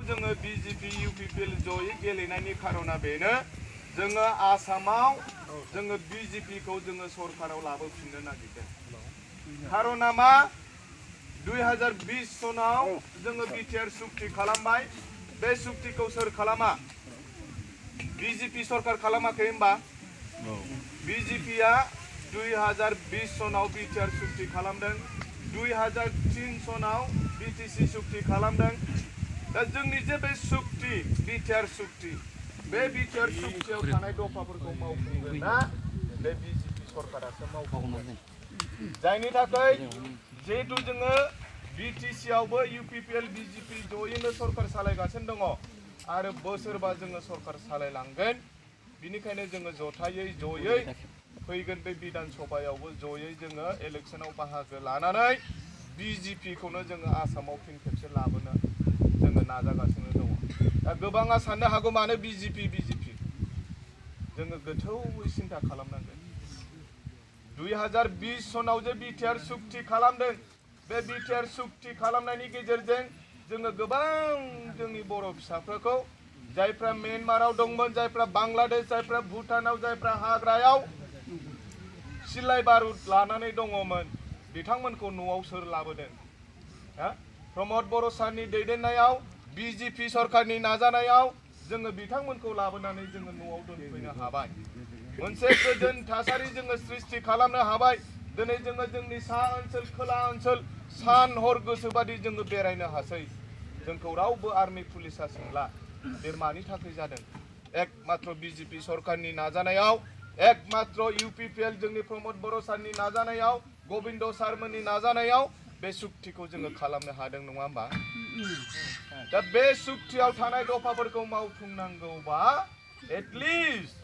जोङो BJP UPPL जयै गेलेनायनि खारना बेनो जोङो आसामाव जोङो बिजेपिखौ जोङो सरकाराव लाबोफिननो नागिरदों। खारना मा 2020 सनाव जोङो बिटिआर सुक्ति खालामबाय। बे सुक्तिखौ सोर खालामा? बिजेपि सरकार खालामाखै होनबा? बिजेपिया 2020 सनाव बिटिआर सुक्ति खालामदों। 2003 सनाव बिटिसि सुक्ति खालामदों। दा जोंनि जे बे सुक्ति बिटिआर सुक्ति बे बिटिआर सुक्तियाव थानाय दफाफोरखौ मावफुंगोन ना बे बिजेपि सरकारासो मावफुंगोन। जायनि थाखाय जिहेतु जोङो बिटिसिआवबो इउपिपिएल बिजेपि जयैनो सरकार सालायगासिनो दङ आरो बोसोरबा जोङो सरकार सालायलांगोन। बिनिखायनो जोङो जयै फैगोन बे बिधान सभायावबो जयै जोङो इलेक्सनाव बाहागो लानानै बिजेपिखौनो जोङो आसामाव फिन खेबसे लाबोनो जोङो नाजागासिनो दङ। दा गोबाङा साननो हागौ मानो बिजेपि जोङो गोथौयै सिन्था खालामनांगोन। 2020 सनाव जे बिटिआर सुक्ति खालामदों बे बिटिआर सुक्ति खालामनायनि गेजेरजों जोङो गोबां जोंनि बर' फिसाफोरखौ जायफ्रा म्यानमाराव दंमोन, जायफ्रा बांलादेश, जायफ्रा भुटानाव, जायफ्रा हाग्रायाव सिलाइ बारुद लानानै दङमोन बिथांमोनखौ न'आव सोर लाबोदों? प्रमद बर' सारनि दैदेननायाव बिजेपि सरकारनि नाजानायाव जोङो बिथांमोनखौ लाबोनानै जोङो न'आव दोनफैनो हाबाय। मोनसे गोजोन थासारि जोङो सृष्टि खालामनो हाबाय। दिनै जोङो जोंनि सा ओनसोल खोला ओनसोल सान हर गोसोबादि जोङो बेरायनो हासै। जोंखौ रावबो आर्मि पुलिसा सोंला। बे मानि थाखाय जादों? एकमात्र बिजेपि सरकारनि नाजानायाव, एकमात्र इउपिपिएल जोंनि प्रमद बर' सारनि नाजानायाव, गबिन्द सारमोननि नाजानायाव बे सुक्तिखौ जोङो खालामनो हादों, नङा होमबा? दा बे सुक्तियाव थानाय दफाफोरखौ मावफुंनांगौबा एटलिस्ट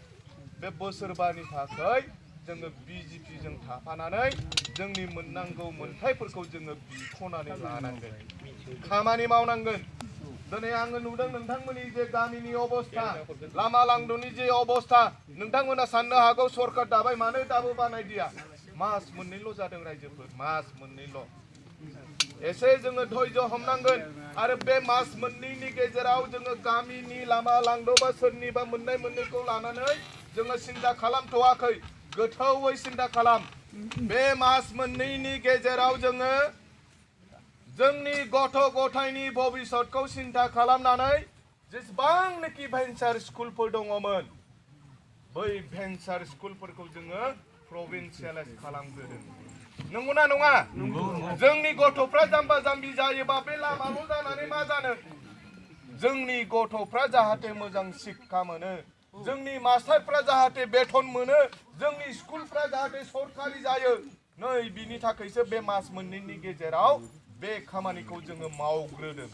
बे बोसोरबानि थाखाय जोङो बिजेपिजों थाफानानै जोंनि मोननांगौ मोनथायफोरखौ जोङो बिख'नानै लानांगोन, खामानि मावनांगोन। दिनै आङो नुदों नोंथांमोननि जे गामिनि अबस्था, लामा लांद'नि जे अबस्था, नोंथांमोना साननो हागौ सरकार दाबाय मानो दाबो बानायदिया? मास मोननैल' जादों रायजोफोर, मास मोननैल'। एसे जोङो धैर्य हमनांगोन आरो बे मास मोननैनि गेजेराव जोङो गामिनि लामा लांद'बा सोरनिबा मोननाय मोननैखौ लानानै जोङो सिन्था खालामथ'वाखै, गोथौयै सिन्था खालाम। बे मास मोननैनि गेजेराव जोङो जोंनि गथ' गथायनि भबिष्यतखौ सिन्था खालामनानै जेसेबांनाखि भेन्सार स्कुलफोर दङमोन बै भेन्सार स्कुलफोरखौ जोङो प्रभिन्सियेलाइज खालामग्रोदों। नंगौना नङा? जोंनि गथ'फ्रा जाम्बा जाम्बि जायोबा बे लामाल' जानानै मा जानो? जोंनि गथ'फ्रा जाहाथे मोजां शिक्षा मोनो, जोंनि मास्टारफ्रा जाहाथे बेथन मोनो, जोंनि स्कुलफ्रा जाहाथे सरकारि जायो, नै बिनि थाखायसो बे मास मोननैनि गेजेराव बे खामानिखौ जोङो मावग्रोदों।